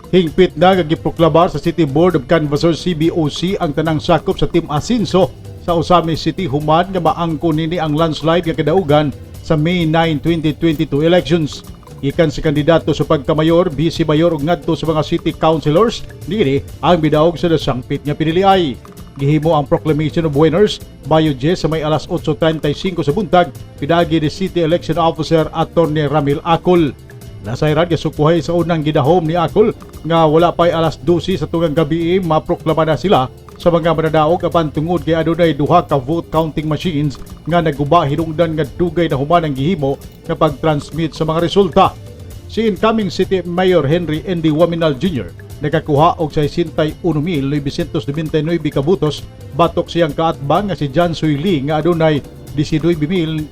Hingpit na nga giproklamar sa City Board of Canvassers, CBOC, ang tanang sakop sa Team Asinso sa Ozamiz City human nga maangko nini ang landslide nga kadaugan sa May 9, 2022 elections. Gikan sa kandidato sa pagkamayor, vice mayor ug ngadto sa mga city councilors, niini ang midaog sa nasangpit nga piniliay. Gihimo ang proclamation of winners Mayo 10 sa may alas 8:35 sa buntag pidagi ni City Election Officer Attorney Ramil Acol. Nasayran nga sukuhay sa unang gidahom ni Acol nga wala pa'y alas 12 sa tungang gabi maproklama na sila sa mga manadaog, apan tungod kay adunay duha ka vote counting machines nga naguba, hinungdan nga dugay na human ang gihimo nga pag-transmit sa mga resulta. Si incoming City Mayor Henry Andy Waminal Jr. nakakuha og 61,999 ka botos batok siyang kaatbang nga si John Suy nga adunay 19,687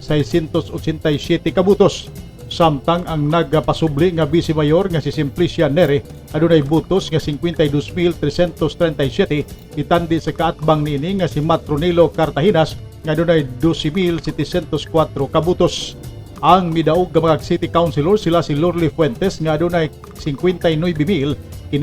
ka botos. Samtang ang nagpasubli nga Vice Mayor nga si Simplicia Nere adunay botos nga 52,337, itandi sa kaatbang niini nga si Matronilo Cartaginas nga adunay 12,704 ka botos. Ang midaog nga mga city councilor, sila si Lorly Fuentes nga adunay 59,544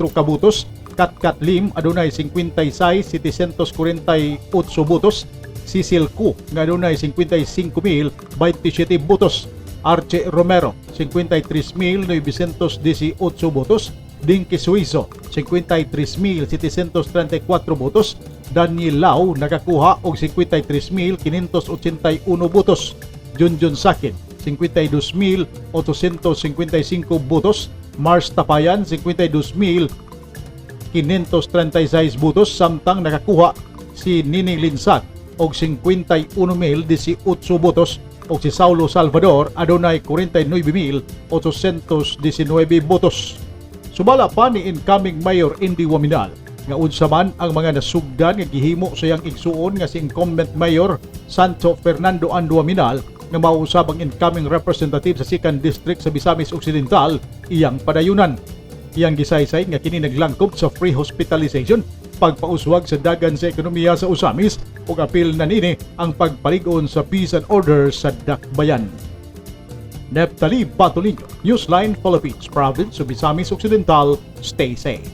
ka botos, Katkat Lim adunay 56,748 botos, Cecil Cu nga adunay 55,027 botos, Archie Romero 53,918 botos, Dinky Suizo 53,734 botos, Daniel Lau nakakuha og 53,581 botos, Junjun Sakin 52,855 botos, Mars Tapayan 52,536 botos, samtang nakakuha si Nining Linsat og 51,018 botos ug si Saulo Salvador adunay 49,819 botos. Sumala pa ni incoming Mayor Andy Waminal nga unsa man ang mga nasugdan nga gihimo sa iyang igsuon nga si incumbent Mayor Santo Fernando Ando Waminal, nga mausab ang incoming representative sa 2nd District sa Misamis Occidental, iyang padayunan. Iyang gisaysay nga kini naglangkob sa free hospitalization, pagpauswag sa dagan sa ekonomiya sa Ozamiz ug apil na nini ang pagpalig-on sa peace and order sa Dakbayan. Neptali Batolino, Newsline Philippines, Province of Misamis Occidental. Stay safe.